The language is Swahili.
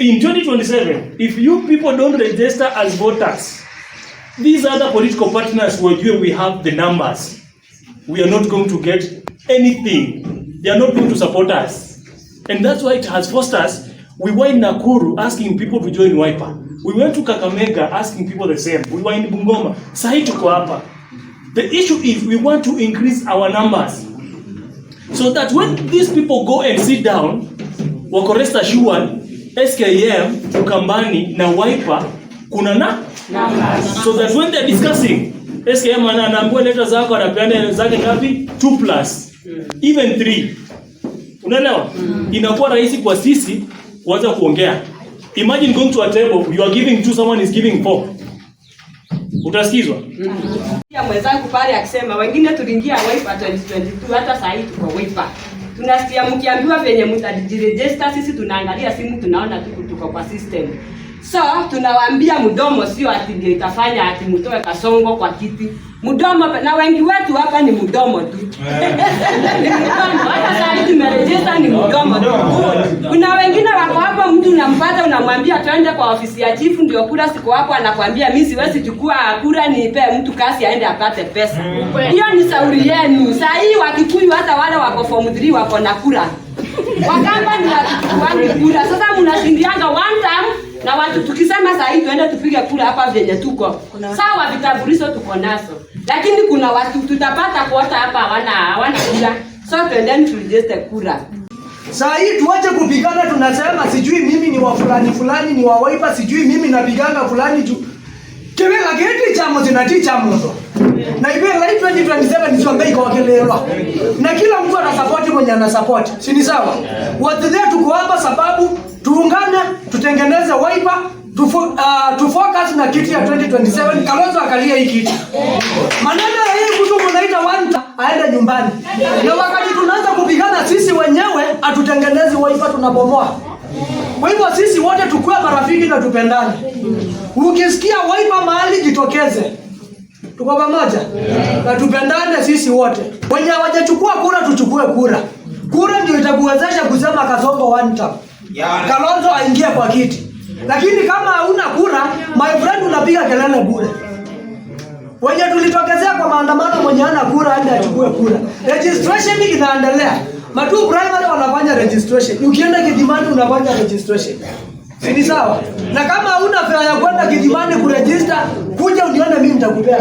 In 2027, if you people don't register as voters, these other political partners wajue we have the numbers. We are not going to get anything. They are not going to support us. And that's why it has forced us. We were in Nakuru asking people to join Wiper. We went to Kakamega asking people the same. We were in Bungoma. Sahi tuko hapa. The issue is we want to increase our numbers so that when these people go and sit down, wako rest assured SKM, Ukambani na Wiper kuna na so that when they're discussing, SKM anaambiwa leta zako, anapeana zake ngapi? 2 plus even 3. Unaelewa? Inakuwa rahisi kwa sisi kuanza kuongea. Imagine going to a table, you are giving 2, someone is giving 4. Utasikizwa? Ya mwenzangu pale akisema wengine tuliingia Wiper 2022, hata saa hii tuko Wiper. Tunasikia mkiambiwa venye mtajiregister, sisi tunaangalia simu, tunaona tuko kwa system. So tunawaambia mdomo sio ati ndio itafanya ati mtoe Kasongo kwa kiti. Mdomo, na wengi wetu hapa ni mdomo tu. Ni mdomo. Hata saa hii tumeregister ni mdomo tu. Kuna wengine wako hapo, mtu unampata, unamwambia twende kwa ofisi ya chifu ndio kura siko hapo, anakwambia mimi siwezi chukua kura nipe mtu kazi aende apate pesa. Hiyo ni shauri yenu. Saa hii Wakikuyu hata wale wako form 3 wako na kura. Wakamba ni watuchukuangi kura. Sasa mnashindianga one time na watu, tukisema saa hii tuende tupige kura hapa vyenye tuko. Sawa, vitambulisho tuko nazo. Lakini kuna watu tutapata kuota hapa hawana kura. So twendeni turegister kura. Saa hii tuache kupigana, tunasema sijui mimi ni wa fulani fulani, ni wa Wiper, sijui mimi napiganga fulani juu. Kibela kiti cha zina cha moto. Na ibela hii 2027 ni chombe iko wakelelwa. Na kila mtu anasupport mwenye anasupport. Si ni sawa? Watu tuko hapa sababu tuungane, tutengeneze Wiper, tufocus na kiti ya 2027. Kalonzo akalia hii kiti. Maneno ya hii mtu mnaita one aende nyumbani. Na wakati tunaanza kupigana sisi wenyewe, hatutengenezi Wiper, tunabomoa. Kwa hivyo sisi wote tukue marafiki na tupendane. Ukisikia Wiper mahali, jitokeze. Tuko pamoja? Na tupendane sisi wote. Wenye hawajachukua kura, tuchukue kura. Kura ndio itakuwezesha kusema Kasongo one term. Kalonzo aingie kwa kiti. Lakini kama hauna kura, my friend, unapiga kelele bure. Wenye tulitokezea kwa maandamano, mwenye hana kura aende achukue kura. Registration inaendelea. Matuu Primary wanafanya registration. Ukienda Kithimani unafanya registration. Si ni sawa? Na kama huna fare ya kwenda Kithimani kuregister, kuja unione mimi nitakupea.